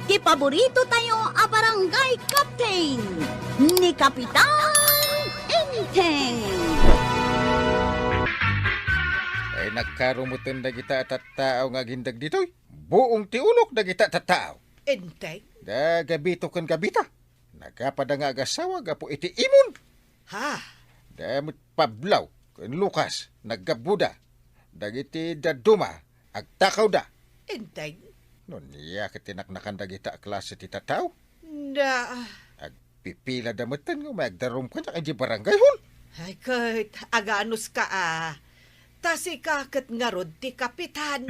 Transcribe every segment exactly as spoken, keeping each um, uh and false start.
Ti paborito tayo a barangay captain, ni Kapitan Enteng. Ay, nagkarumuten dagita a tattao nga agindeg ditoy. Buong ti ulok dagita a tattao. Enteng? Da Gabito ken Gabita. Nagapada nga agasawa gapu iti imon. Ha? Da met Pablo ken Lucas, naggabuda. Dagiti dadduma, agtakawda. Enteng? No, ania ket tinaknakan dagita a klase ti tattao? Na. Agpipilada metten nga umay agdarum kaniak idiay barangay hall. Ay, ket aganuska a. Ta sika ket ngarud ti kapitan.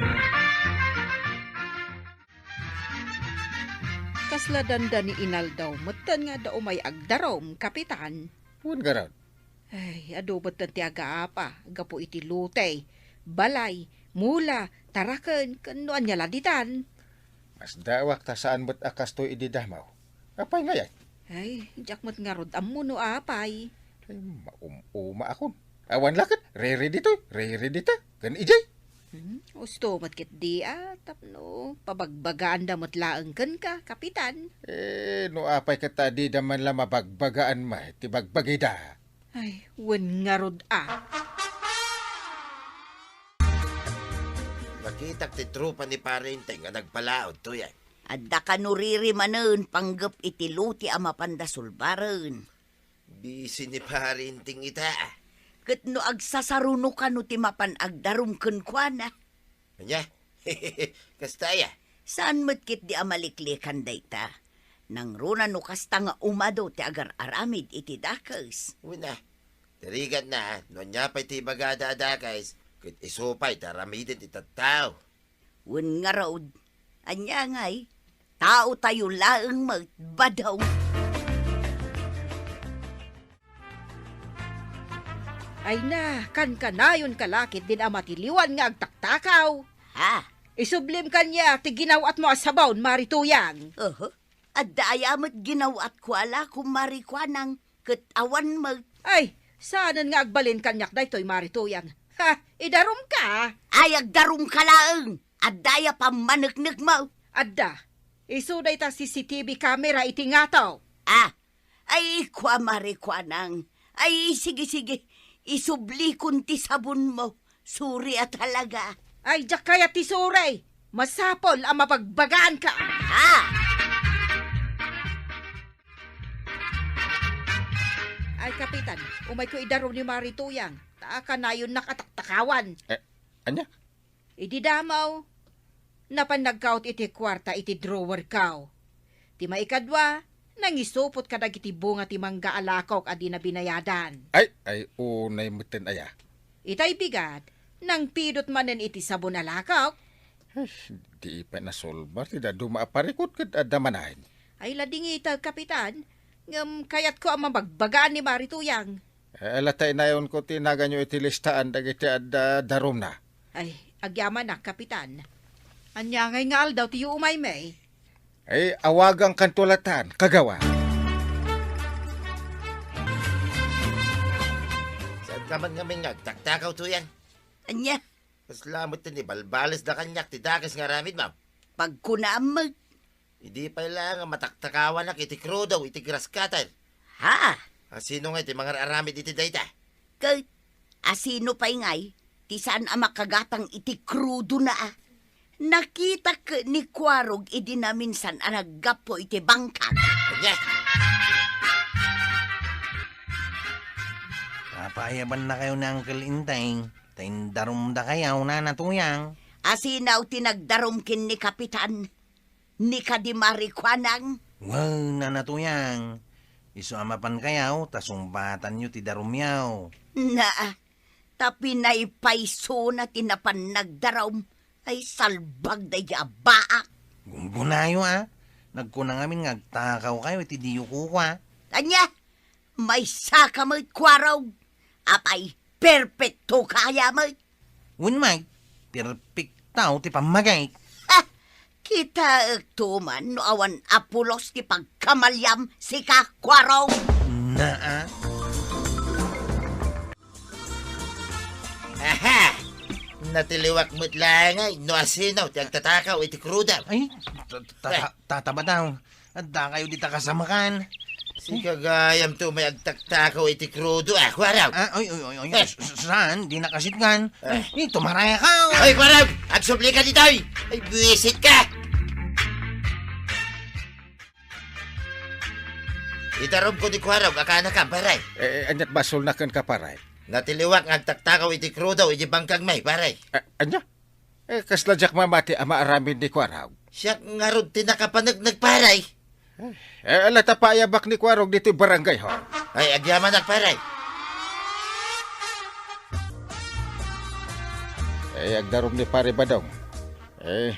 Kasla dandani inaldaw metten nga adda umay agdarum, Kapitan. Wen ngarud? Ay, adu metten ti agaapa gapu iti lote, balay, mula, taraken, ken no ania la ditan. Masdaawak ta saan met a kastoy idi damaw. Apay ngay? Ay, diak met ngarud ammo no apay. Ay, maum-umaakon. Awan la ket, riri ditoy, riri dita, ken idiay. Hmm, usto met ketdi a, tapno pabagbagaanda met laeng kenka, Kapitan. Eh, no apay ket ta dida man la mabagbagaan met ti bagbagida. Ay, wen ngarud a. Nakitak ti tropa ni Pare Enteng nga nagpalaod, Tuyang. Adda kano riri manen panggep iti lote a mapanda sulbaren. Bisi ni Pare Enteng ita. Ket no agsasaruno kano ti mapan agdarum kenkuana. Ania? Kasta aya? Saan met ketdi a maliklikan dayta. Nangruna no kasta nga umadu ti agar-aramid iti dakes. Wen a. Ti rigatna, no ania pay ti ibagada a dakes, ket isu pay ti aramiden ti tattao. Wen ngarud, ania ngay? Taotayo laeng met, badaw. Ay na, kankanayonka la ketdin a matiliwan nga agtaktakaw. Ha? Isublim kaniak ti ginaw-atmo a sabon, Mari Tuyang. Oho. Adda aya met ginaw-atko a la, Kumare Kuanang, ket awan met. Ay, saanen nga agbalin kaniak daytoy, Mari Tuyang. Ha, idarumka? Ay, agdarumka laeng. Adda aya pammaneknekmo? Adda. Isu dayta C C T V camera iti ngato. Ah, ay, Kumare Kuanang. Ay, sige, sige. Isublikon ti sabonmo. Suri a talaga. Ay, diak kayat ti suri. Masapul a mabagbagaanka. Ha? Ay, Kapitan, umayko idarum ni Mari Tuyang. Ta kanayonnak a taktakawan. Eh, ania? Idi damaw, napan nagkaut iti kuarta iti drawerko. Ti maikadua, nangisupot kadagiti bunga ti mangga a lakok a dina binayadan. Ay, ay, unay metten aya. Itay bigat, nangpidot manen iti sabon a lakok. Ay, di pay nasulbar ti dadduma a parikut ket adda manen. Ay, ladingita, Kapitan, ngem kayatko a mabagbagaan ni Mari Tuyang. Eh, ala ta inayonko ti naganyo iti listaan dagiti adda darumna. Ay, agyamanak, Kapitan. Ania ngay nga aldaw ti umaymi? Ay, awagankanto latan, kagawad. Saanka man ngamin nga agtaktakaw, Tuyang? Ania? Kasla met ti nibalbalesda kaniak ti dakes nga aramidmo. Pagkunaam met. Idi pay la nga mataktakawanak iti krudo iti grass cutter. Ha? Asino ngay ti mangar-aramid iti dayta? Ket asino pay ngay ti saan a makagatang iti krudona a? Nakitak ni Kuarog idi naminsan a naggapu iti bangkag. Ania? Papaayabannakayo ni Uncle Enteng, ta indarumdakayo, Nana Tuyang. Asino ti nagdarum ken ni Kapitan? Ni kadi Mari Kuanang? Wen, Nana Tuyang, isu a mapankayo, ta sungbatanyo ti darumyo. Naa, ta pinaypaysona ti napan nagdarum, ay salbag daydi a baak. Gunggunayo a, nagkuna ngamin nga agtakawkayo iti diyo kukua. Ania? Maysaka met, Kuarog. Apay, perpektoka aya met? Wen met, perpekto ti pammagik. Ha! Kitaekto man no awan a pulos ti pagkamaliam, sika, Kuarog. Naa. Aha! Natiliwak met laeng no asino ti agtatakaw iti krudo. Ay, ta-, ta-, Eh. ta-, tata Badong. Adda kayo dita kasamakan. Sika gayam to may agtaktakaw iti krudo, ah, Kuarog. Ah, oy, oy, oy, oy. Eh. S-, s-, saan? Di nakasitgan. Eh. Eh, tumaraya ka. Oy, Kuarog! Agsubli ka ditoy! Ay, buwisit ka! Idarum ko ni Kuarog a kaanakam, pare. Eh, eh, aniat basolna kenka, pare? Natiliwak nga agtaktakaw iti krudo iti bangkag may, pare. Eh, ania? Eh, kasla diak mamati a maaramid ni Kuarog. Siak ngarud ti nakapanegneg, pare. Eh, ala ta paayabak ni Kuarog ditoy barangay hall. Ay, agyamanak, pare. Eh, agdarum ni Pare Badong. Eh,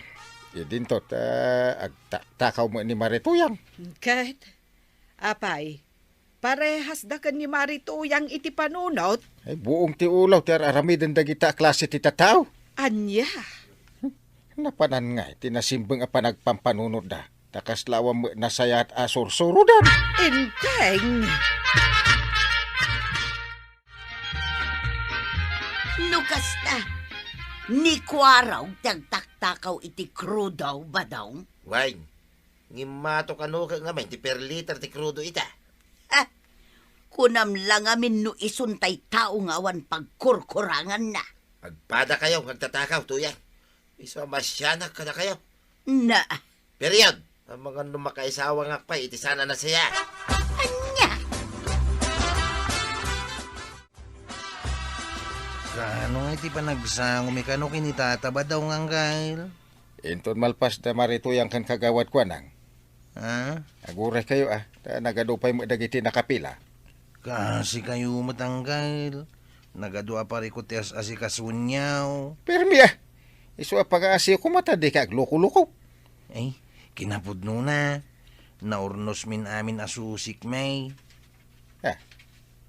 idinto ta agtaktakaw met ni Mari Tuyang. Ket, apay, parehasda ken ni Mari Tuyang iti panunot? Ay, buong ti ulaw ti ar-aramiden dagita a klase ti tattao. Ania? Napanan ngay ti nasimbeng a panagpampanunotda, ta kasla awan met nasayaat a sursurodan. Enteng! No kasta, ni Kuarog ti agtaktakaw iti krudo, Badong? Wen, ngimmato kano ket ngamin ti per liter ti krudo ita. Ah, kunam la ngamin no isun tay tao nga awan pagkurkuranganna. Agpadakayo nga agtatakaw, Tuyang. Isu a masianak kadakayo. Na. Period. Amangan no makaisawangak pay iti saan a nasayaat. Ania? Kaano nga iti panagsangomi kano ken ni Tata Badong, Angkel? Inton malpas da Mari Tuyang ken Kagawad Kuanang. Ha? Aguray kayo, ah. Ta nagadu pay met dagiti nakapila. Kasi kayo met, Angkel. Nagadu a parikut ti as-asikasunyo. Permi, ah. Isu a pagaasiyo koma ta dika agloko-loko. Ay, kinapudnona. Naurnosmin amin a susik, may. Ah,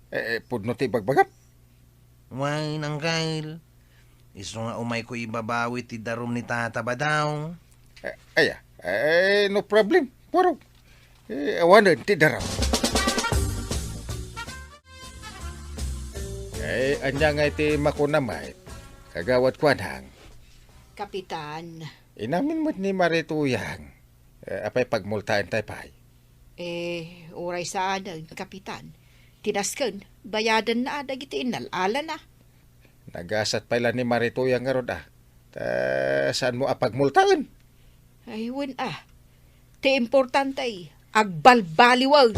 eh, eh, pudno ti ibagbagam? Wen, Angkel. Isu nga umayko ibabawi ti darum ni Tata Badong. Eh, aya, eh, no problem, Kuarog. Eh, awanen ti darum. Eh, ania nga iti makuna met, Kagawad Kuanang? Kapitan. Inamin met ni Mari Tuyang. Eh, apay pagmultaentayo pay? Eh, uray saanen, Kapitan. Ti nasken, bayadanna a dagiti innal-alana. Nagasat pay la ni Mari Tuyang ngarud, ah. Ta saanmo a pagmultaen? Ay, wen, ah. Ti importante, agbalbaliwen.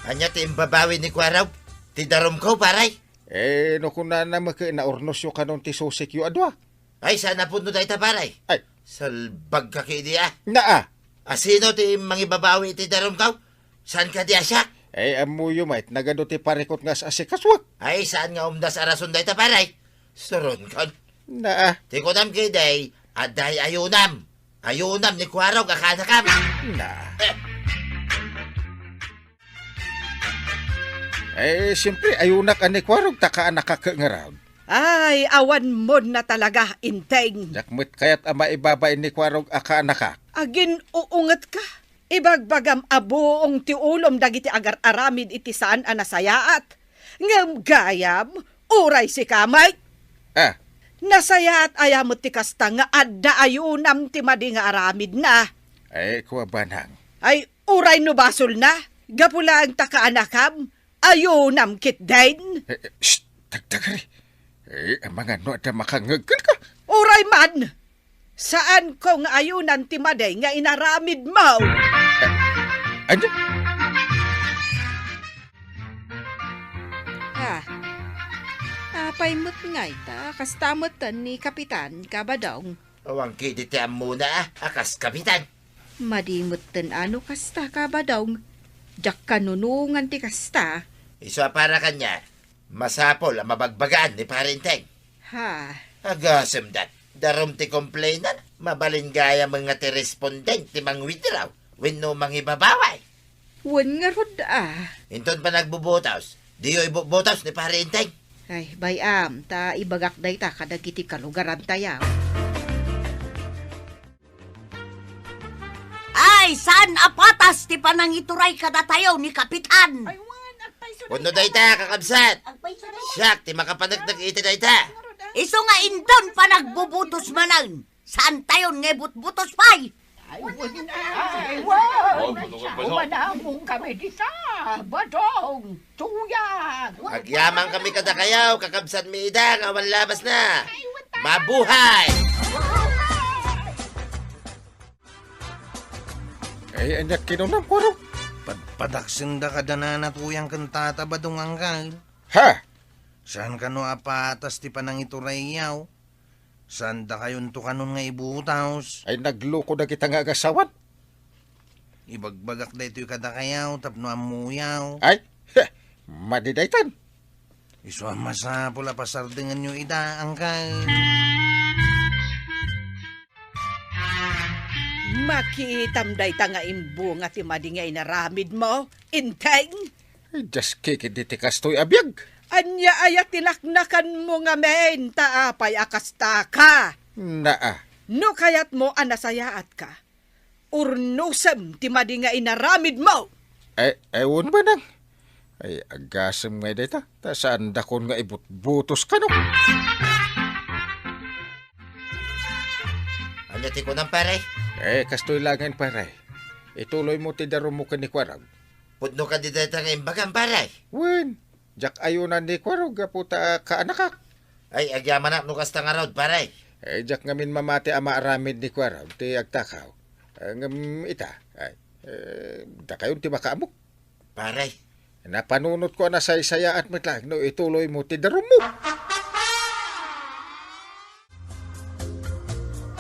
Ania ti imbabawi ni Kuarog? Ti darumko, pare? Eh, no kunana met, naurnosyo kanon ti susikyo a dua. Ay, saan a pudno dayta, pare? Ay. Salbag ka kidi, ah. Naa. Asino ti mangibabawi iti darumko? Saan kadi a siak? Ay, ammoyo met, nagadu ti parikut nga as-asikasuak. Ay, saan nga umdas a rason dayta, pare? Suron kon. Naa. Ti kunam kidi, adda ayunam. Ayunam ni Kuarog a kaanakam. Naa. Eh. Eh, siyempre, ayunak a ni Kuarog ta kaanakak ngarud. Ay, awan mon na talaga, Inteng. Diak met kayat a maibabain ni Kuarog a kaanakak. Agin-uunget ka. Ibagbagam a buong ti ulom dagiti agar-aramid iti saan a nasayaat. Ngem gayam, uray sika met. Ah. Nasayaat aya met ti kasta nga adda ayunam ti madi nga aramidna. Ay, kua banang. Ay, uray no basolna, gapu laeng ta kaanakam, ayunam ketdin. Eh, eh, shh! Dagdagari. Eh, amangan no adda makangngeg kenka. Uray man! Saanko nga ayunan ti madi nga inaramidmo. Eh, ania? Ah, apay met ngay ta kasta metten ni Kapitan Kabadong? Awan ketdi ti ammona a kas kapitan. Madi metten a no kasta, Kabadong. Diak kanunongan ti kasta. Isu a para kaniak, masapul a mabagbagaan ni Pare Inteng. Ha? Agasemdan, darum ti complainant, mabalin gayam nga ti respondent ti mang-withdraw wenno mangibabawi. Wen ngarud a. Inton panagbubutos, diyo ibubutos ni Pare Inteng. Ay, bay-am, ta ibagak dayta kadagiti kalugarantayo. Ay, saan a patas ti panangituray kadatayo ni Kapitan? Ay, wen, agpayso Pudno dayta, kakabsat. Siak ti makapaneknek iti dayta. Isu nga inton panagbubutos manen, saantayon nga ibutbutos pay. Ay, wen, ay, wen. Umanamong kami dita, Badong, Tuyang. Agyamankami kadakayo, kakabsatmi ida nga awan labasna. Mabuhay! Ay, ania kinunam, Kuarog? Padpadaksenda kada nana Tuyang ken tata Badong, anggal. Ha? Saan kano a patas ti panangiturayyo? Saandakayonto kanon nga ibutos? Ay, nagloko dagita nga agasawan. Ibagbagak daytoy kadakayo tapno ammoyo. Ay, heh, madi daytan. Isu a masapul a pasardenganyo ida, anggal. Makitam dayta nga imbunga ti madi nga inaramidmo, Enteng? Ay, diak kikiddi ti kastoy a biag. Ania aya ti naknakanmo ngamin, ta apay a kastaka? Naa. No kayatmo a nasayaatka, urnosem ti madi nga inaramidmo. Ay, ay, wen, Manang. Ay, agasem ngay dayta, ta saandakon nga ibutbutos kano. Ania ti kunam, pare? Eh, kastoy laengen, pare. Ituloymo ti darummo ken ni Kuarog. Pudno kadi dayta nga imbagam, pare? Wen, diak ayunan ni Kuarog gapu ta kaanakak. Ay, agyamanak no kasta ngarud, pare. Eh, diak ngamin mamati a maaramid ni Kuarog ti agtakaw. Eh, ngem ita, ay, eh, dakayon ti makaammo. Pare. Napanunotko a nasaysayaat met laeng no ituloymo ti darummo.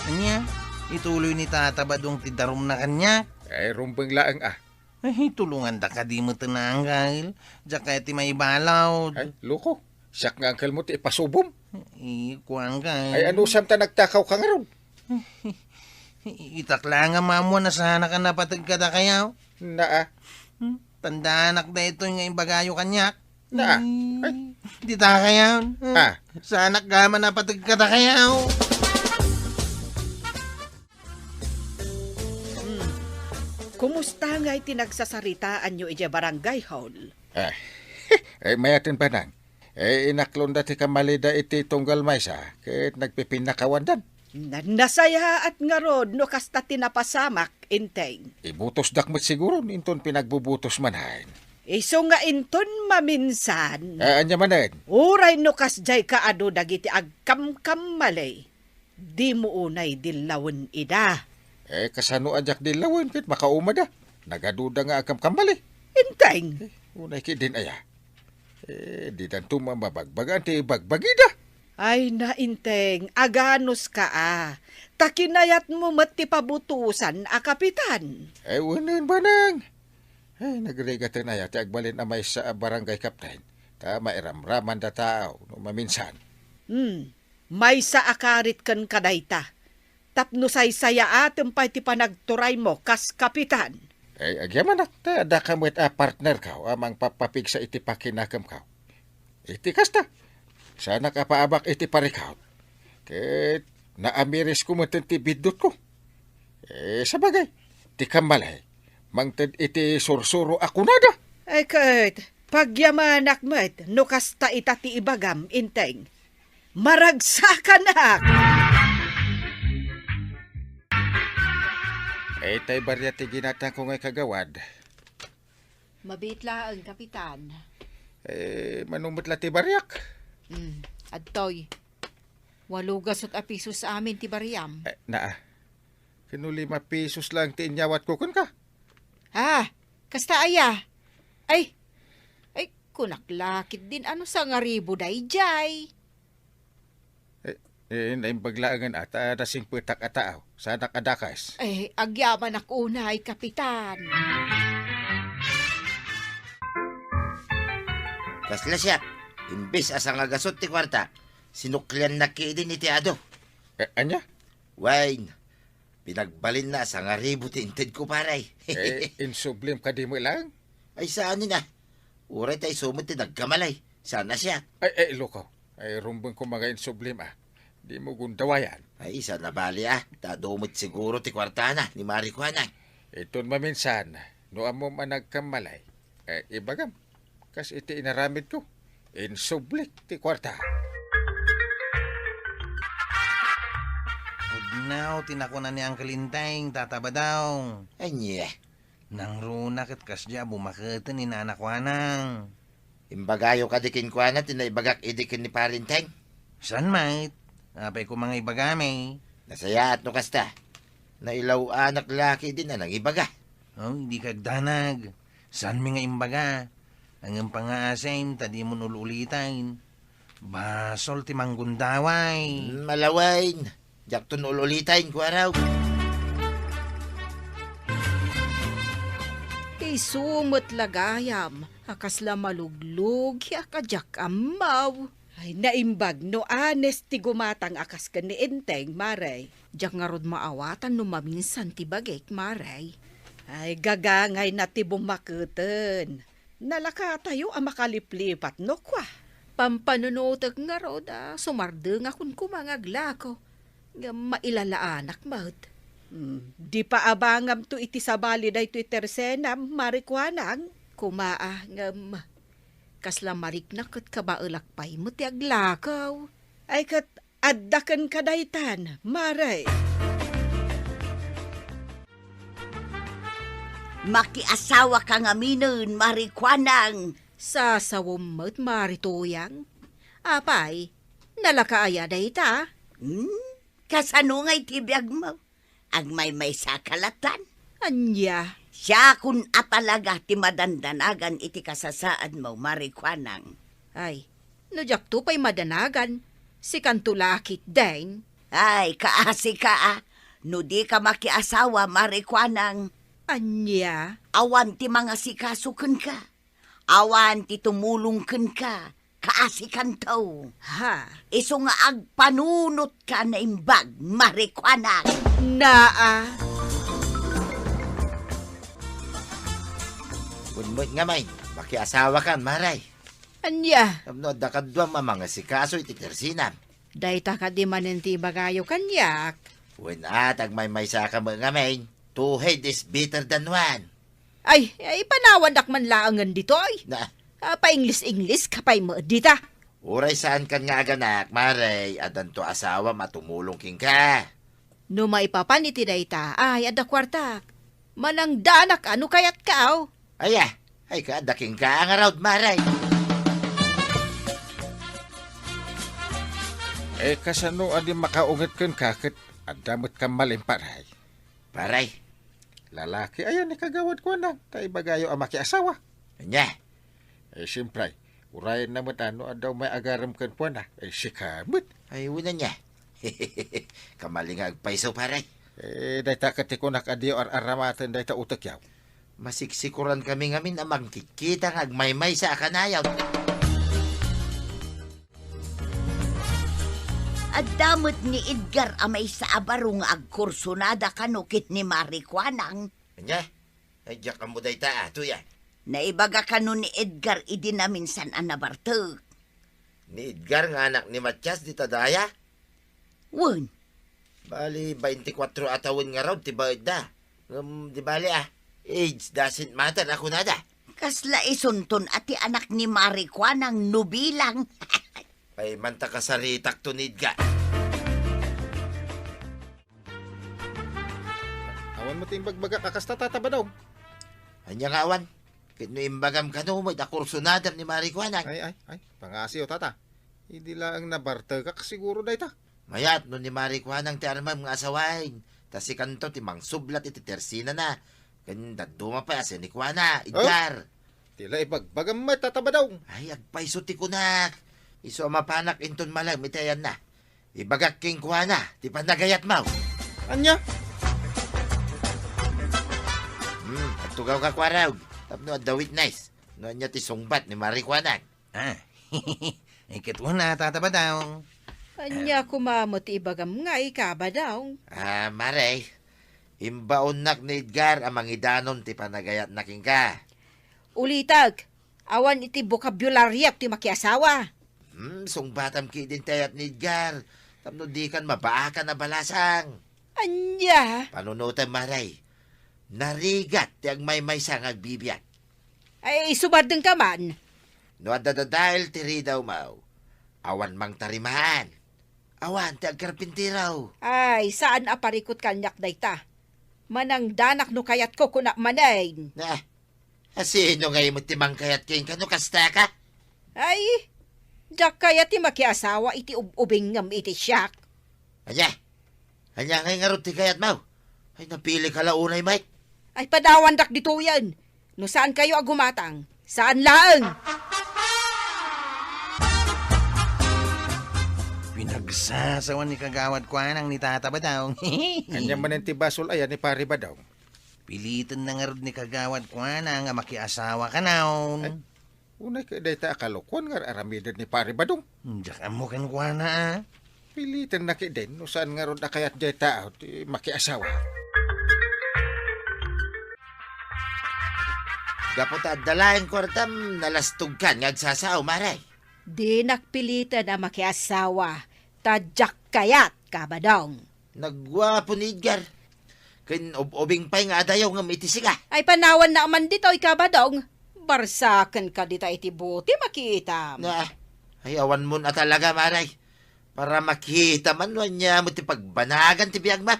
Ania? Ituloy ni Tata Badong ti darumna kaniak? Ay, rumbeng laeng a. Ay, tulonganda kadi met, anggal. Diak kayat ti maibalud. Ay, loko. Siak nga angkelmo ti ipasubom. Ay, kuan ka. Ay, anusam ta nagtakawka ngarud? Itak laeng a maammuan a saanak a napateg kadakayo. Naa. Hmm? Tandanak daytoy nga imbagayo kaniak. Naa. Hmm. Ay. Dita kayon. Ah. Saanak gayam a napateg kadakayo. Hmm. Kumusta ngay ti nagsasaritaanyo idiay barangay hall? Ah. Eh, mayaten, Manang. Eh, inaklonda ti kammalida iti tunggal maysa, ket nagpipinnakawandan. Na-, nasayaat ngarud no kasta ti napasamak, Enteng. Ibutosdak met siguro, inton pinagbubutos manen. Isu nga inton maminsan. Ah, ania manen? Uray no kasdiay ka adu dagiti agkamkammalay. Dimo unay dillawen ida. Eh, kasano a diak dillawen ket makaumada? Nagaduda nga agkamkammalay. Enteng. Eh, unay ketdin aya. Eh, didanto mamabagbagaan ti ibagbagida. Ay, na, Enteng, aganuska a. Ta kinayatmo met ti pabutosan a kapitan. Eh, wen, Manang. Eh, nagrigaten aya ti agbalin a maysa a barangay captain. Ta mairamramanda tao no maminsan. Hmm. Maysa a karit kenka dayta, tapno saysayaatem pay ti panagturaymo kas kapitan. Ay, agyamanak, ta daka met a partnerko a mangpapapigsa iti pakinakemko. Iti kasta, saanak a paabak iti parikut. Ket naamirisko met ti biddutko. Eh, sabagay, ti kammalay, mangted iti sursuro a kunada. Ay, ket, pagyamanak met no kasta ita ti ibagam, Enteng. Maragsakanak! Itay bariak ti ginatangko nga ikagawad. Mabiit laeng, Kapitan. Eh, mano met la ti bariak? Hmm, adtoy. Walo gasut a pisos amin ti bariam. Eh, naa. Ken no lima pisos laeng ti inyawatko kenka. Ah, kasta aya? Ay, ay, kunak la ketdin a no sangaribu daydiay. Eh, eh, naimbag laengen a ta nasingpetak a tao. Saanak a dakes. Eh, agyamanak unay, Kapitan. Kasla siak, imbes a sangagasut ti kuarta, sinukliannak ketdin iti adu. Eh, ania? Wen, pinagbalinna a sangaribu ti intedko, pare. Eh, insublim kadi met laeng? Ay, saanen a. Uray ta isu met ti nagkamali. Saan a siak? Ay, ay, loko. Ay, rumbeng koma nga insublim a. Dimo gundawayan. Ay, saan a bali a. Ta adu met siguro ti kuartana ni Mari Kuanang. Inton maminsan, no ammom a nagkamali, eh, ibagam. Kas iti inaramidko, insublik ti kuarta. Pudno ti nakuna ni Uncle Enteng, Tata Badong. Ania? Nangruna ket kasdiay a bumaketen ni Nana Kuanang. Imbagayo kadi kenkuana ti naibagak idi ken ni Pare Enteng? Saan met? Apay koma nga ibagami? Nasayaat no kasta. Nailaw-anak laki idi a nangibaga. Oh, idi kagdanag. Saanmi nga imbaga? Ngem pangngaasim ta dimon ul-ulitaen. Basol ti manggundaway. Hmm, malawen. Diakton ul-ulitaen, kuaraw. Isu met la gayam a kasla maluglugiak a diak ammo. Ay, naimbag no honest ti gumatang a kas ken ni Enteng, Mare. Diak ngarud maawatan no maminsan ti bagik, Mare. Ay, gagangayna ti bumaketen. Nalakatayo a makaliplipat no kua. Pampanunotek ngarud a sumardengakon koma nga aglako. Ngem mailalaannak met. Hmm, di pa abangamto iti sabali daytoy tersenam, Mare Kuanang. Koma a, ngem kasla mariknak ket kabaelak pay met ti aglakaw. Ay ket adda kenka daytan, Mare. Makiasawaka ngaminen, Mare Kuanang. Sasawem met, Mare Tuyang. Apay, nalaka aya dayta? Hmm? Kasano ngay ti biagmo? Agmaymaysa ka latan? Ania? Siakon a talaga ti madandanagan iti kasasaadmo, Mare Kuanang. Ay, no diakto pay madanagan, sikanto la ketdin. Ay, kaasika a, no dika makiasawa, Mare Kuanang. Ania? Awan ti mangasikaso kenka. Awan ti tumulong kenka, kaasikanto. Ha? Isu nga agpanunotka naimbag, Mare Kuanang. Naa. Wen met ngamin, makiasawakan, Mare. Ania? Tapno adda kaduam a mangasikaso iti tersenam. Dayta kadi manen ti ibagayo kaniak? Wen a, ta agmaymaysaka met ngamin. Two head is better than one. Ay, ay, panawandak man laengen ditoy. Na. Ah, pa-Ingles-Ingles ka pay met dita. Uray saankan nga aganak, Mare, addanto asawam a tumulong kenka. No maipapan iti dayta, ay, adda kuartak. Manangdanak a no kayatka, aw. Aya, ay, ka, adda kenka a ngarud, Mare. Eh, kasano a di makaunget kenka ket adda met kammalin, Pare? Pare. Lalaki aya ni Kagawad Kuanang, ta ibagayo a makiasawa. Ania? Eh, siempre, urayenna met a no adda umay agarem kenkuana, eh, sika met. Ay, wen ania. Kamali nga agpayso, Pare. Eh, dayta ket ti kunak a diyo ar-aramaten dayta utekyo. Masiksikuran kami ngamin a mangkitkita nga agmaymaysa a kanayon. Adda met ni Edgar a maysa a baro nga agkursonada kano ket ni Mare Kuanang. Ania? Ay, diak ammo dayta, a, Tuya. Naibaga kano ni Edgar idi naminsan a nabartek. Ni Edgar nga anak ni Matias dita daya? Wen. Bali, baintikwatro a tawen ngarud ti baetda. Ngem, di bali, a. Age doesn't matter a kunada. Kasla isunton a ti anak ni Mare Kuanang no bilang. Ay, manta kasaritakto ni Edgar. Awan met ti imbagbagak a kasta, Tata Badong. Ania nga awan? Ket no imbagam kano met a kursonadam ni Mare Kuanang. Ay, ay, ay, pangngaasim, Tata. Idi laeng nabartekak siguro dayta. Mayat no ni Mare Kuanang ti armem nga asawaen, ta sikanto ti mangsublat iti tersenana. Ken dadduma pay a saan ni kuana, Edgar. Ti la ibagbagam met, Tata Badong. Ay, agpayso ti kunak. Isu a mapanak inton malem iti ayanna. Ibagak kenkuana ti panagayatmo. Ania? Hmm, agtugawka, kuarog, tapno adda witness no ania ti sungbat ni Mare Kuanang. Ah, iket una, Tata Badong. Ania koma met ti ibagam nga ika, Badong? Ah, Mare, imbaonnak ni Edgar a mangidanon ti panagayatna kenka. Ulitek, awan iti bokabularioak ti makiasawa. Hmm, sungbatam ketdin ti ayat ni Edgar, tapno dikan mabaakan a balasang. Ania? Panunotem, Mare. Narigat ti agmaymaysa nga agbibiag. Ay, sumardengka man. No adda dadael ti ridawmo, awan mangtarimaan. Awan ti agkarpintero. Ay, saan a parikut kaniak dayta. Manangdanak no kayatko, kunak manen. Ah, asino ngay met ti mangkayat kenka no kasta ka? Ay, diak kayat ti makiasawa iti ub-ubingngem iti siak. Ania? Ania ngay ngarud ti kayatmo? Ay, napili ka la unay, Mike. Ay, padawandak ditoyen. No saan kayo a gumatang, saan laeng. Pinagsasawan ni Kagawad Kuanang ni Tata Badong. Ania manen ti basol aya ni Pare Badong? Piliten na ngarud ni Kagawad Kuanang nga makiasawa kanayon. Ay, unay ket dayta a kalokuan nga ar-aramiden ni Pare Badong. Diak ammo kenkuana, a. Piliten na ketdin no saan ngarud a kayat dayta a ti makiasawa. Gapu ta adda laeng kuartam, nalastogkan nga agsasao, Mare. Dinak piliten a makiasawa, ta diak kayat, Kabadong. Nagguapo ni Edgar. Ken ub-ubing pay nga adayo ngem iti sika. Ay, panawannak man ditoy, Kabadong. Barsaken ka dita iti buti makitam. Na, ay, awanmon a talaga, Mare. Para makitam no ania met ti pagbanagan ti biagmo.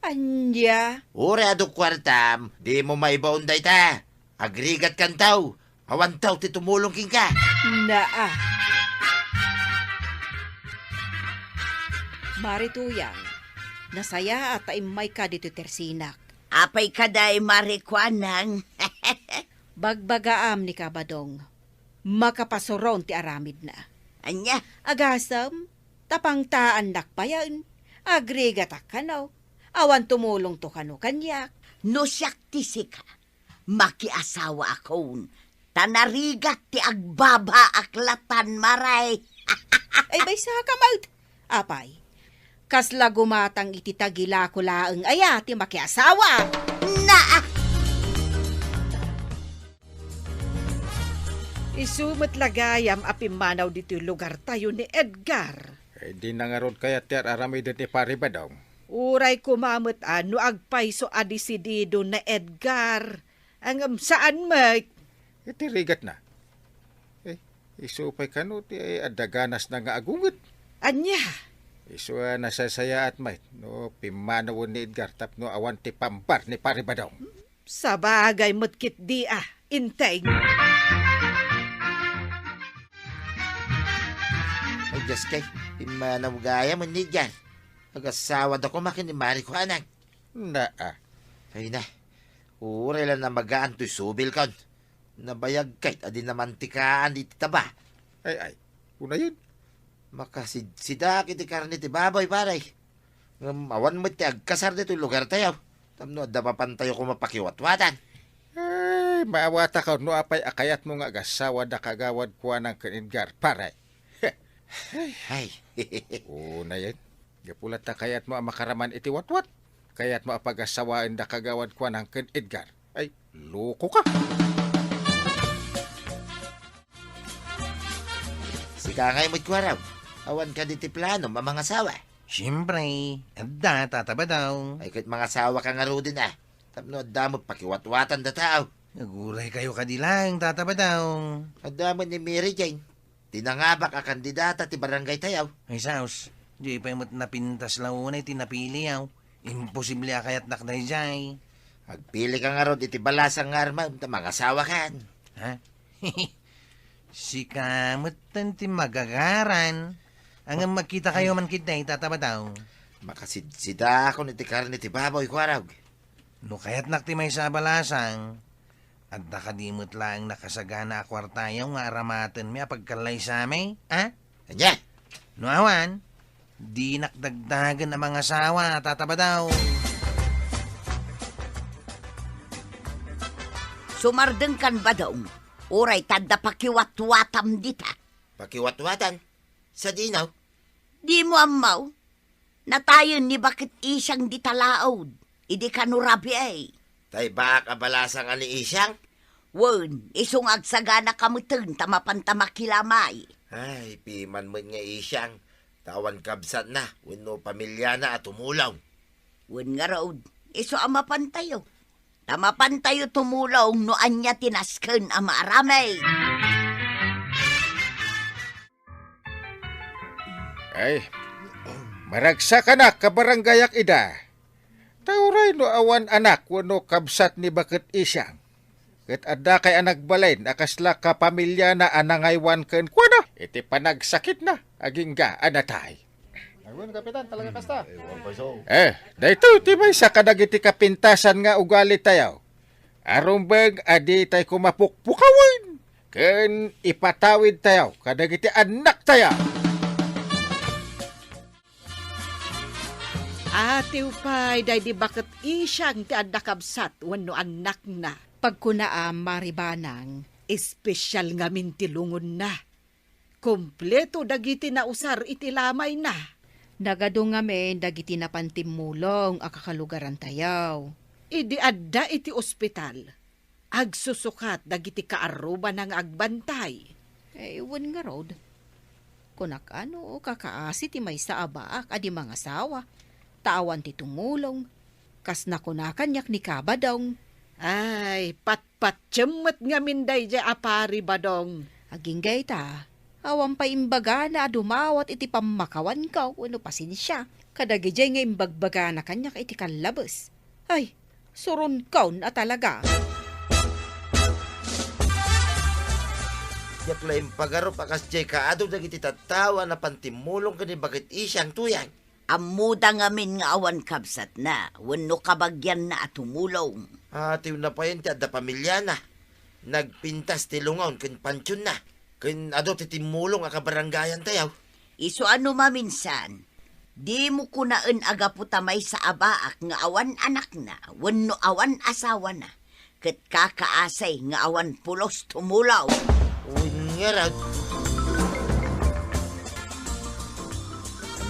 Ania? Uray adu kuartam, dimo maibaon dayta. Agrigatkanto. Awanto ti tumulong kenka. Naa. Mare Tuyang, nasayaat ta immayka ditoy tersinak. Apay kadi, Mare Kuanang? Bagbagaam ni Kabadong, makapasuron ti aramidna. Ania? Agasem, ta pangtaannak payen, agrigatak kano, awan tumulongto kano kaniak. No siak ti sika, makiasawaakon, ta narigat ti agbabaak latan, Mare. Ay, baysaka met. Apay, kasla gumatang iti tagilako laeng aya ti makiasawa? Naa! Isu met la gayam a pimmanaw ditoy lugartayo ni Edgar. Eh, di na ngarud kayat ti ar-aramiden ni Pare Badong. Uray koma met a no agpayso a desidido ni Edgar. Ngem saan met. Iti rigatna. Eh, isu pay kano ti adda ganasna nga agunget. Ania? Isu a nasasayaat met no pimmanawen ni Edgar tapno awan ti pambar ni Pare Badong. Sabagay met ketdi a, Enteng. Ay, Diyos kay, pimmanaw gayam ni Edgar. Agasawada koma ken ni Mare Kuanang. Naa. Ay na, uray la namagaan toy subilkon. Nabayag ket a di namantikaan iti taba. Ay, ay, unayen. Makasidsidaak iti karne ti baboy, pare. Ngem awan met ti agkasar ditoy lugartayo. Tapno adda mapantayo koma pakiwatwatan. Ay, maawatakon no apay a kayatmo nga agasawada Kagawad Kuanang ken Edgar, pare. Ay. Unayen. Gapu la ta kayatmo a makaraman iti watwat. Kayatmo a pagasawaenda Kagawad Kuanang ken Edgar. Ay, loko ka. Sika ngay met, Kuarog. Awan kadi ti planom a mangasawa? Siempre, adda, Tata Badong. Ay, ket mangasawa ka ngaruden a. Tapno adda met pakiwatwatan da tao. Aguray kayo kadi laeng, Tata Badong. Adda met ni Mary Jane. Ti nangabak a kandidata ti barangay tayo. Ay, saos, di pay met napintas la unay ti napiliyo. Imposible a kayatnak daydiay. Agpili ka ngarud iti balasang nga armam ta mangasawa kan. Ha? Sika metten ti magagaran. Ngem makita kayo man ketdi, Tata Badong. Makasidsidaakon iti karne ti baboy, Kuarog. No kayatnak ti maysa a balasang, adda kadi met laeng nakasagana a kuartayo nga aramatenmi a pagkallaysami, a? Ania? No awan, dinak dagdagen a mangasawa, Tata Badong. Sumardengkan, Badong, uray ta adda pakiwatwatam dita. Pakiwatwatan? Sadino? Dimo ammo? Natayen ni baket Isiang dita laud, idi kano rabii. Tay baak a balasang a ni Isiang? Wen, isu nga agsaganaka metten ta mapanta makilamay. Ay, piman met nga Isiang, ta awan kabsatna wenno pamiliana a tumulong. Wen ngarud, isu a mapantayo. Ta mapantayo tumulong no ania ti nasken a maaramid. Ay, maragsakanak, kabarangayak ida. Ta uray no awan anak wenno kabsat ni Baket Isyang, ket addakay a nagbalin a kasla kapamiliana a nangaywan kenkuana iti panagsakitna, agingga a natay. Ay, wen, Kapitan, talaga kasta. Eh, daytoy ti maysa kadagiti kapintasan nga ugalitayo. Arumbeng a ditay koma pukpukawen ken ipatawidtayo kadagiti annaktayo. Atiw pay daydi Baket Isyang ti adda kabsat wenno annakna. Pagkunaam, Mari Banang, espesial ngamin ti lungonna. Kompleto dagiti nausar iti lamayna. Nagadu ngamin dagiti napan timmulong a kakalugarantayo. Idi adda iti ospital, agsusukat dagiti kaarrubana nga agbantay. Eh, wen ngarud, kunak a no kakaasi ti maysa a baak a di mangasawa, ta awan ti tumulong, kas nakuna kaniak ni Kabadong. Ay, patpatiem met ngamin daydiay a Pari Badong. Agingga ita, awan pay imbagana a dumawat iti pammakawanko wenno pasensia kadagidiay nga imbagbagana kaniak iti kallabes. Ay, suronkon a talaga. Diak la impagarup a kasdiay kaadu dagiti tattao a napan timmulong ken ni Baket Isyang, Tuyang. Ammoda ngamin nga awan kabsatna wenno kabagianna a tumulong. Atiwna payen ti adda pamiliana. Nagpintas ti lungon ken pantionna, ken adu ti timmulong a kabarangayantayo. Isu a no maminsan, dimo kunaen a gapu ta maysa a baak nga awan anakna wenno awan asawana, ket kakaasi nga awan pulos tumulong. Wen ngarud.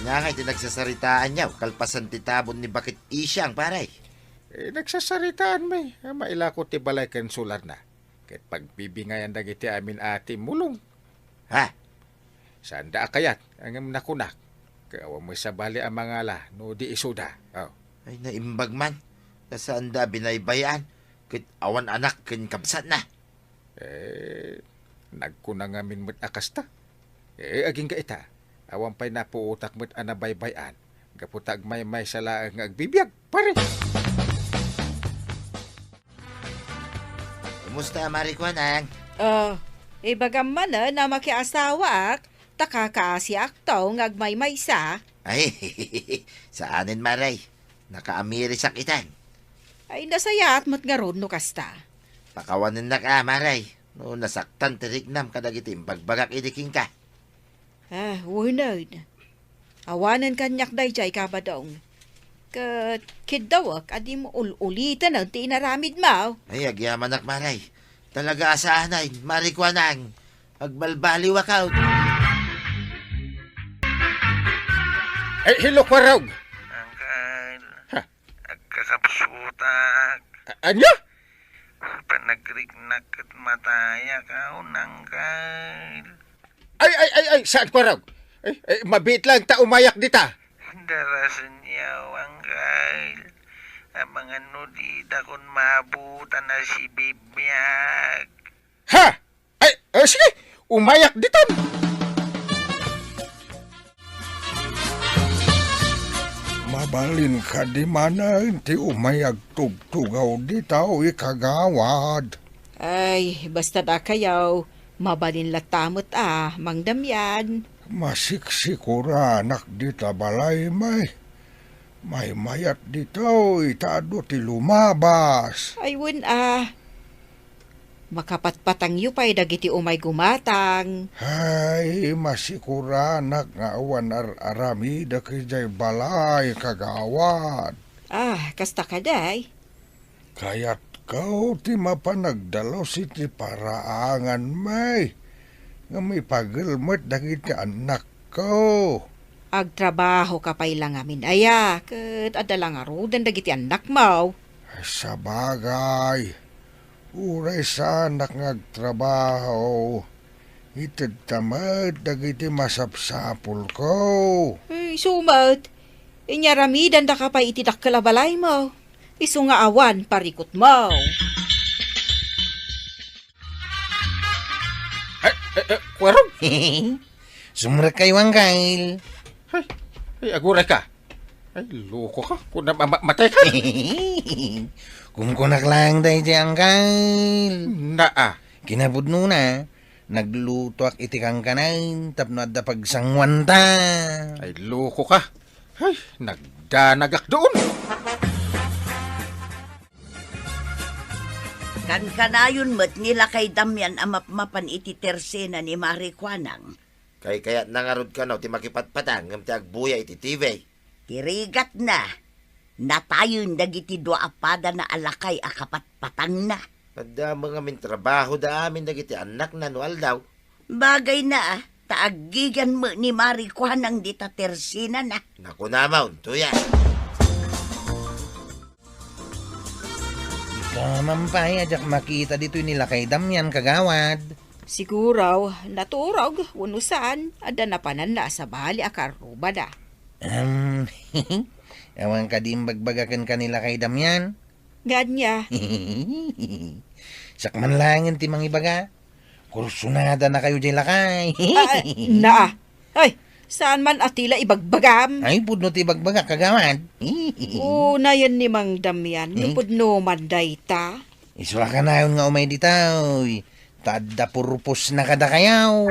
Ania ngay ti nagsasaritaanyo kalpasan ti tabon ni Baket Isyang, pare? Eh, nagsasaritaanmi a mailako ti balay ken solarna, ket pagbibingayan dagiti amin a timmulong. Ha? Saanda a kayat, ngem nakunak, ket awan met sabali a mangala no di isuda. Oh. Ay, naimbag man. Ta saanda a binaybay-an, ket awan anak ken kabsatna. Eh, nagkuna ngamin met a kasta. Eh, agingga ita, awan pay napuotak met a nabaybay-an, gapu ta agmaymaysa laeng nga agbibiag, pare. Kumusta, Mari Kuanang? Oh, ibagam manen a makiasawaak, ta kakaasiakto nga agmaymaysa. Ay, saanen, Mare. Nakaamirisak itan. Ay, nasayaat met ngarud no kasta. Pakawanennak a, Mare, no nasaktan ti riknam kadagiti imbagbagak idi kenka. Ah, wen. Awanen kaniak daydiay, Kabadong. Ket kiddawek a dimo ul-uliten ti inaramidmo. Ay, agyamanak, Mare. Talaga a saanen, Mari Kuanang. Agbalbaliwak. Ay, hello, Kuarog. Uncle, ha? Agkakapsutak. A-, ania? Panagriknak ket matayak, aw, Uncle. Ay, ay, ay, ay, saan, Kuarog? Ay, ay, mabiit lang ta umayak dita. Darasenyo, Uncle. Amangan no didakon maabutan a sibibiag. Ha? Ay, eh, sige, umayak ditan. Mabalin kadi manen ti umay agtugtugaw dita, kagawad? Ay, basta dakayo, mabalin latta met a, Mang Damian. Masiksikoranak dita balay, may. Maymayat ditoy ta adu ti lumabas. Ay, wen a. Makapatpatangyo pay dagiti umay gumatang. Hay, masikoranak nga awan ar-aramidek idiay balay, kagawad. Ah, kasta kadi? Kayatko ti mapan agdalus iti paraangan, may, ngem ipagel met dagiti annakko. Agtrabahoka pay la ngamin aya, ket adda la ngaruden dagiti annakmo. Sabagay, uray saanak nga agtrabaho, itedta met dagiti masapsapulko. Ay, isu met, inyaramidanka pay iti dakkel a balaymo. Isu nga awan parikutmo. Ay, eh, eh, Kuarog. Sumrekkayo, Angkel. Ay, ay, aguray ka. Ay, loko ka. Kuna, ma-, ma-, matay ka. Kunkunak lang daydi, angkel. Naa. Kinapudnona, naglutoak iti kankanan tapno adda pagsanguanta. Ay, loko ka. Ay, nagdanagak doon. Kankanayon met ni Lakay Damian a mapmapan iti tersena ni Mari Kuanang. Kaykayatna ngarud kano ti makipatpatang ngem ti agbuya iti T V. Ti rigatna, natayen dagiti dua a padana a lakay a kapatpatangna. Adda met ngamin trabahoda amin dagiti annakna no aldaw. Bagayna, ta aggigan met ni Mari Kuanang dita tersenana. Nakunama, untoya. Ikaw man pay a diak makita ditoy ni Lakay Damian, kagawad. Siguro, naturog, wenno saan, adda napananna a sabali a karrubada. Em, awan kadi imbagbagaken ka ni Lakay Damian? Nga ania? Siak man laengen ti mangibaga. Kursunada na kayo diay lakay. Ah, naa. Ay, saan man a ti la ibagbagam? Ay, pudno ti ibagbagak, kagawad. Unayen ni Mang Damian, no Hmm? pudno man dayta. Isu a kanayon nga umay ditoy. Ta adda purpose na kadakayo.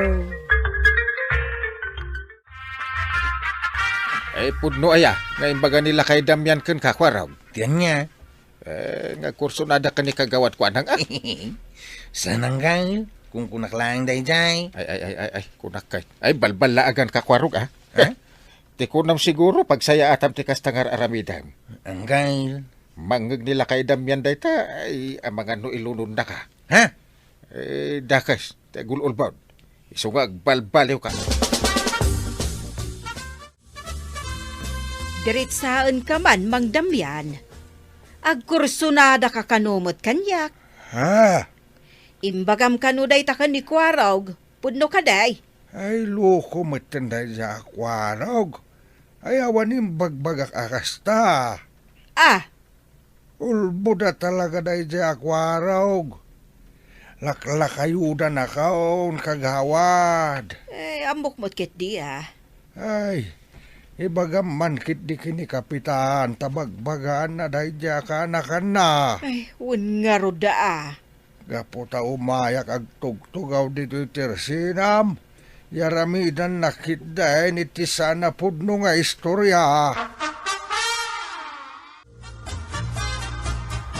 Ay, pudno aya, nga imbaga ni Lakay Damian kenka, Kuarog? Ti ania? Eh, nga kursunada ken ni Kagawad Kuanang, ah. Saan, angkel? Kunkunak laeng daydiay. Ay, ay, ay, ay, ay, kunak kay. Ay, balballaagan ka, Kuarog, ah. Ha? Ti kunam siguro, pagsayaatam ti kasta nga ar-aramidem. Angkel. Mangngeg ni Lakay Damian dayta, ay, amangan no ilunodna ka. Ha? Eh, dakes, ti agul-ulbod. Isu nga agbalbaliw ka. Diritsaen ka man, Mang Damian. Agkursunada ka kano met kaniak? Ha? Imbagam kano dayta ken ni Kuarog, pudno kadi? Ay, loko metten daydiay a Kuarog. Ay, awan imbagbagak a kasta. Ah, Ulbod a talaga daydiay a Kuarog. Laklakayodanakon, kagawad. Eh, ammok met ketdi, ah. Ay, ibagam man ketdi ken ni Kapitan ta bagbagaanna daydiay a kaanakanna. Ay, wen ngarud, ah. Gapu ta umayak agtugtugaw ditoy tersenam, yaramidanna ketdi iti saan a pudno nga istoria.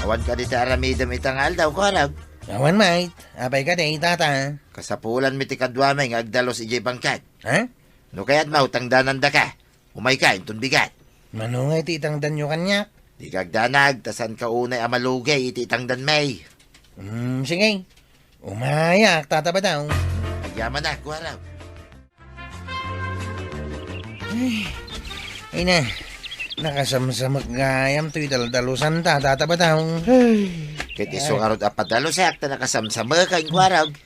Awan kadi ti aramidem ita nga aldaw, Kuarog? Awan met. Apay kadi, tata? Kasapulanmi ti kaduami nga agdalus idiay bangkag. Ha? No kayatmo, tangdanandaka. Umayka inton bigat. Mano nga iti itangdanyo kaniak? Dika agdanag, ta saanka unay a malugay iti itangdanmi. Hmm, sige. Umayak, Tata Badong. Agyamanak, Kuarog. Ay, ay na, nakasamsamek gayam toy daldalusanta, Tata Badong. Ay. Ket isu ngarud a padalusak ta nakasamsamek, Kuarog.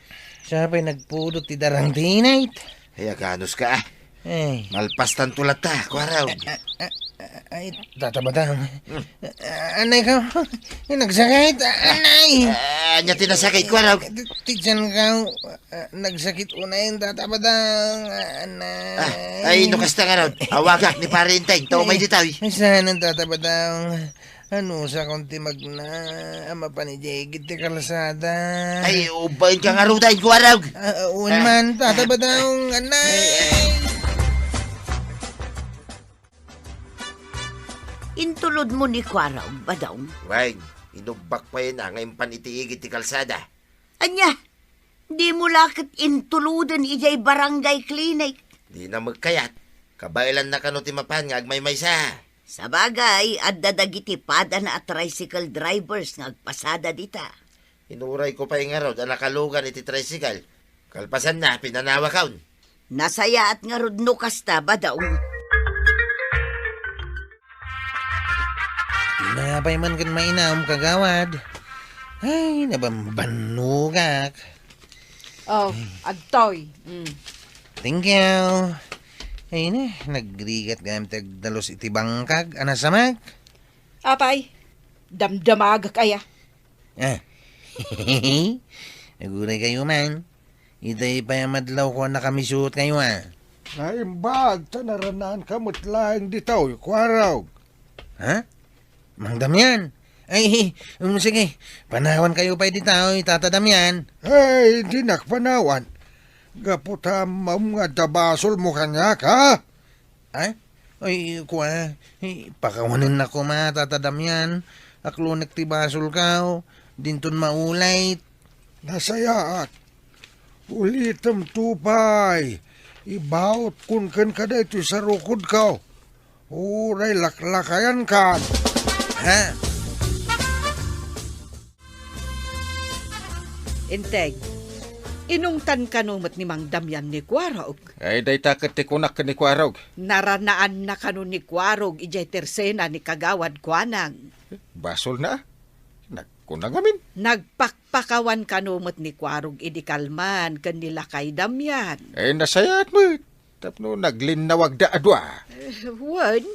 Siya pay nagpudot ti darang ti init. Ay, aganos ka, ah. Ay. Malpastanto latta, Kuarog. Ah, ah, ah, ay, Tata Badong. Hmm. Ah, anay ka. Ay, nagsakit. Ah, anay. Ah, ania ti nasakit, Kuarog? Ti, ti tiyan ka. Ah, nagsakit unay, Tata Badong. Ah, anay. Ah, ay, no kasta ngarud, awagak ni Pare Enteng, ta umay ditoy. Ay, saan, Tata Badong? Anusakon ti magna a mapan idiay igid ti kalsada. Ay, ubbaenka ngarud, Kuarog. Ah, wen man, Tata Badong, anay. Ay, ay. Intulodmo ni Kuarog, Badong? Wen, inubbak pay nga impan iti igid ti kalsada. Ania? Dimo la ket intuloden idiay barangay clinic. Dina met kayat. Kabaelanna kano ti mapan nga agmaymaysa. Sabagay, adda dagiti padana a tricycle drivers nga agpasada dita. Inurayko pay ngarud a nakalugan iti tricycle. Kalpasanna, pinanawakon. Nasayaat ngarud no kasta, Badong. Tinapay man ken mainom, kagawad. Ay, nabambannogak. Oh, agtoy. Mm. Thank you. Ay na, nagrigat gayam ti agdalus iti bangkag. Anasamak? Apay, damdamagak aya. Ah. Aguray kayo man. Itay pay a madlaw ko a nakamisuot kayo, ah. Naimbag ta naranaanka met laeng ditoy, Kuarog. Ha? Mang Damian? Ay, um, sige, panawankayo pay ditoy, Tata Damian. Ay, dinak panawan. Gapu ta ammom nga adda basolmo kaniak, ha? Ha? Ay, kua, eh, pakawanen na koma, Tata Damian. Aklonek ti basolkaw, dinton maulit. Nasayaat. Ulitemto pay. Ibaotkon kenka daytoy sarukodko. Uray laklakayankan. Ha? Enteg, inungtan kano met ni Mang Damian ni Kuarog? Ay, dayta ket ti kunak ken ni Kuarog. Naranaanna kano ni Kuarog idiay tersena ni Kagawad Kuanang? Basolna. Nagkuna ngamin. Nagpakpakawan kano met ni Kuarog idi kalman ken ni Lakay Damian? Ay, nasayaat met. Tapno naglinnawagda a dua. Eh, wen,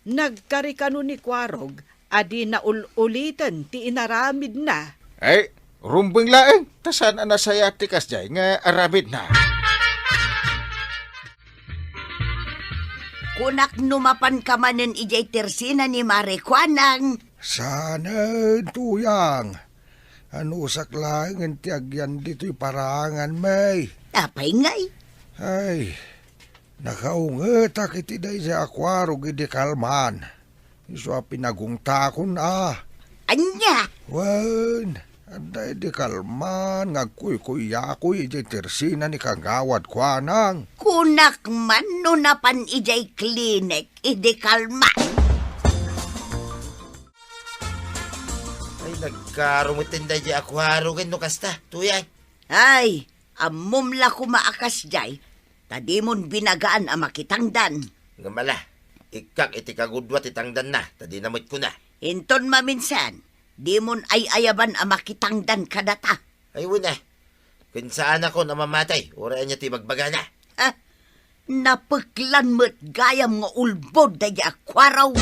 nagkari kano ni Kuarog a dina ul-uliten ti inaramidna. Ay, rumbeng laeng, ta saan a nasayaat ti kasdiay nga aramidna. Kunak no mapanka manen idiay tersena ni Mare Kuanang. Saanen, Tuyang. Anusak laengen ti agyan ditoy paraanganmi. Apay ngay? Ay, nakaungetak iti daydiay a Kuarog idi kalman. Isu a pinagungtakon a. Ania? Wen, adda idi kalman nga agkuykuyakoy idiay tersena ni Kagawad Kuanang. Kunak man no napan idiay klinik idi kalman. Ay, nagkarungetten daydiay a Kuarog no kasta, Tuyang. Ay, ammom la koma a kasdiay, ta dimon binagaan a makitangdan. Ngem ala, ikkak iti kagudua ti tangdanna, ta dina met kuna. Inton maminsan, dimon ay-ayaban a makitangdan kadata. Ay, wen a. Ken saanakon a mamatay, uray ania ti ibagbagana. Ah, napeklan met gayam nga ulbod daydiay a Kuarog.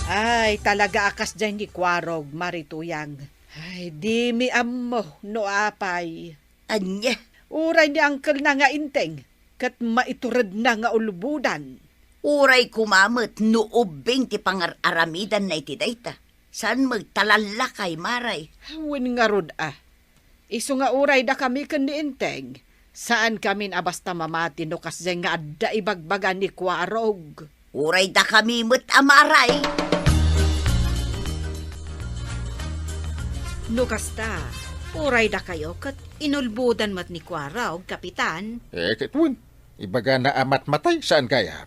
Ay, talaga a kasdiay ni Kuarog, Mare Tuyang. Ay, dimi ammo no apay. Ania? Uray ni angkelna nga Enteng, ket maituredna nga ulbodan. Uray koma met no ubbing ti pangar-aramidanna iti dayta. Saan met ta lallakay, Mare? Wen ngarud a. Isu nga uray dakami ken ni Enteng, saankamin a basta mamati no kasdiay nga adda ibagbaga ni Kuarog. Uray dakami met a Mare. No kasta, uray dakayo ket inulbodan met ni Kuarog, Kapitan. Eh, ket wen, ibagana a matmatay, saan gayam?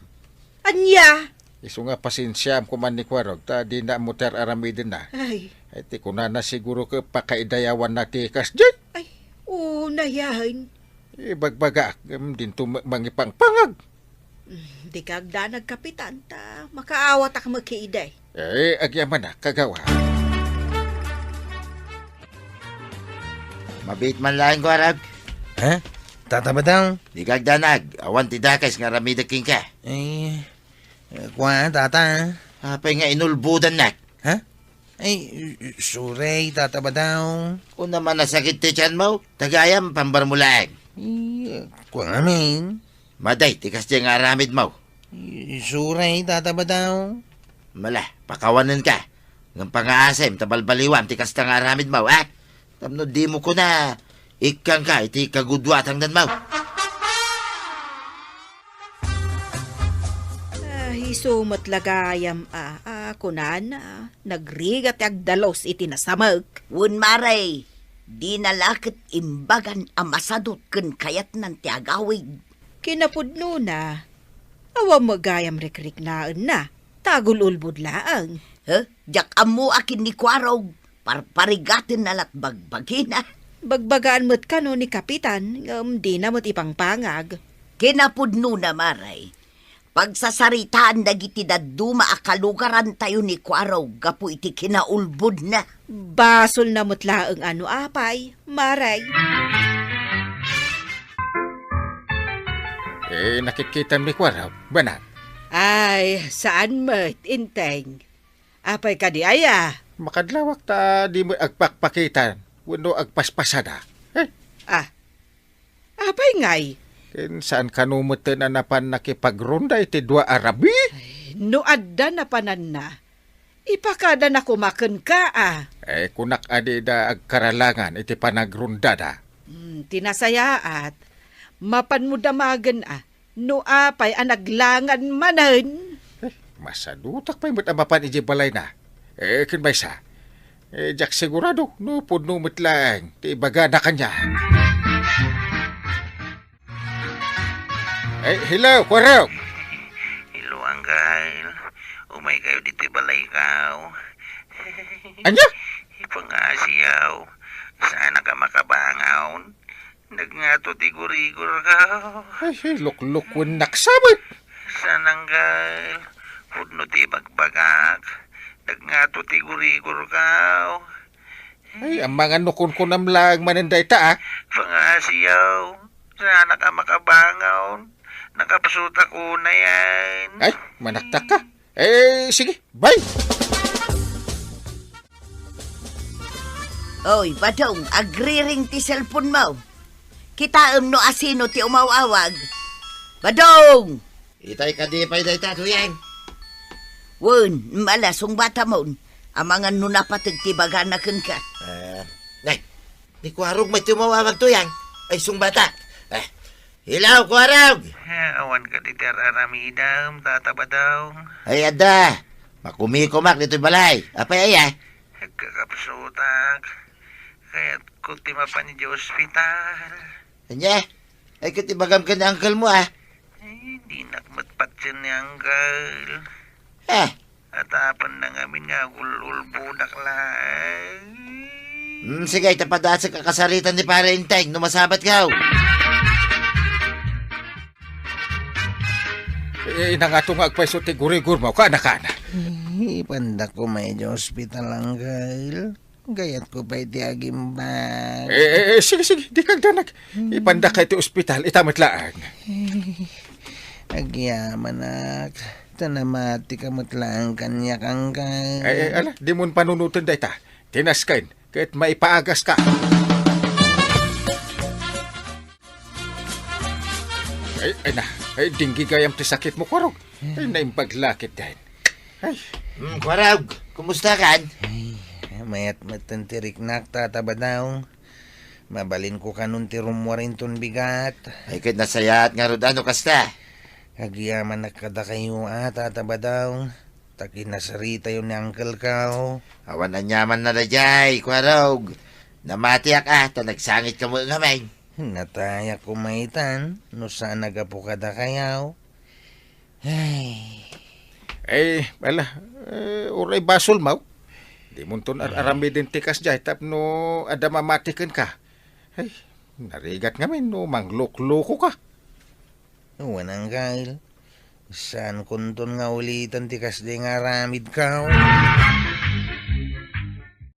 Ania? Isu nga pasensiaam koma ni Kuarog, ta dina ammo ti ar-aramidenna. Ay. Ay, ti kunana siguro ket pakaidayawanna ti kasdiay. Ay, unayan. Ibagbagaak, ngem dinto ma-, mangipangpangag. Mm, dika agdanag, Kapitan, ta makaawatak met idi. Eh, agyamanak, kagawad. Mabiit man laeng, Kuarog. Ha? Tata Badang? Dika agdanag, awan ti dakes nga aramidek kenka. Eh, kua, Tata. Apay nga inulbodannak? Ha? Ay, sorry, Tata Badang. Kuna man a sakit ti tianmo, ta gayam pambarmo laeng. Eh, kua ngamin. Madi ti kasdiay nga aramidmo. Isuray, Tata Badang. Mala, pakawanenka. Ngem pangaasem ta balbaliwam ti kasta nga aramidmo, a? Tapno dimo kuna, ikkangka iti kagudua a tangdanmo. Ah, isu met la gayam a, a, kunana, nagrigat ti agdalus iti nasamek. Wen, Mare, dina la ket imbagan a masadut ken kayatnan ti agawid. Kinapudnona, awan met gayam rikriknaenna, ta agul-ulbod laeng. He? Diak ammo a ken ni Kuarog, parparigatenna lat bagbagina. Bagbagaan met kano ni Kapitan, ngem dina met ipangpangag. Kinapudnona, Mare, pagsasaritaan dagiti dadduma a kalugarantayo ni Kuarog gapu iti kinaulbodna. Basolna met laeng a no apay, Mare. Eh, nakitkitam ni Kuarog, banag? Ay, saan met, Enteng. Apay kadi aya? Makadlawak ta di met agpakpakitan wenno agpaspasada. Eh? Ah, Apay ngay? Ken saan kano metten a napan nakipagronda iti dua a rabii? Ay, no adda napananna, ipakadana koma kenka a. Eh, kunak a dida agkaralangan iti panagrondada. Hmm, ti nasayaat, mapanmo damagen a, no apay a naglangan manen. Eh, masadutak pay met a mapan idiay balayna. Eh, ken maysa, eh, diak sigurado no pudno met laeng ti ibagana kaniak. Eh, hello, Kuarog! Hello, Angkel. Umaykayo ditoy balaykaw. Ania? Ipangasiyaw. Saanak a makabangon. Nagngato ti gurigurkaw. Ay, ay, luklukwennak sabet. Saan, Angkel? Pudno ti ibagbagak. Nagngato ti gurigurkaw. Ay, amangan no kunkunam laeng manen dayta, a. Pangasiyaw. Saanak a makabangon. Nakapsutak unayen. Ay, manaktak ka. Eh, sige, bye! Oy, Badong, agriring ti cellphone mo. Kitaem no asino ti umaw-awag. Badong! Itay kadi pay dayta, Tuyang. Wen, mala, sungbatamon. Amangan no napateg ti bagana kenka. Eh, nay, ni Kuarog met ti umaw-awag, Tuyang. Ay, sungbatak. Eh, Hello, Kuarog! Eh, awan kadi ti ar-aramidem, Tata Badong? Ay, adda. Makumikumak ditoy balay. Apay aya? Nagkakapsutak. Kayatko ti mapan idiay ospital. Ania? Ay, ket ibagam ken ni uncle mo, a. Ay, dinak met patien ni uncle. Eh, Atapenna ngamin nga agul-ulbodak laeng. Hmm, sige, ita padasek a kasaritan ni Pare Enteng no masabatkaw. Eh, nangato nga agpayso ti gurigurmo, kana, kana. Eh, ipandak koma idiay ospital, uncle. Gayatko pay ti agimbag. Eh, eh, eh, sige, sige, dika agdanag. Ipandak ka iti ospital, ita met laeng. Agyamanak, ta namatika met laeng kaniak, uncle. Eh, eh, ala, dimon panunoten dayta. Tinasken, ket maipaagaska. Ay, ay na, ay, dinggi gayam ti sakitmo, Kuarog. Ay, naimbag la ketdin. Ay. Hmm, Kuarog, kumusta kan? Ay, mayat metten ti riknak, Tata Badong. Mabalinko kanon ti rummuar inton bigat. Ay, ket nasayaat ngarud a no kasta. Agyamanak kadakayo a, Tata Badong. Ta kinasaritayo ni uncle ko. Awan aniamanna daydiay, Kuarog. Namatiak a, ta nagsangitko met ngamin. Natayak koma itan, no saan a gapu kadakayo. Ay. Eh, ala, eh, uray basolmo. Dimonton ar-aramiden ti kasdiay tapno adda mamati kenka. Ay, narigat ngamin no manglukluko ka. Wen, uncle. Saankonton nga ulitan ti kasdiay nga aramidko.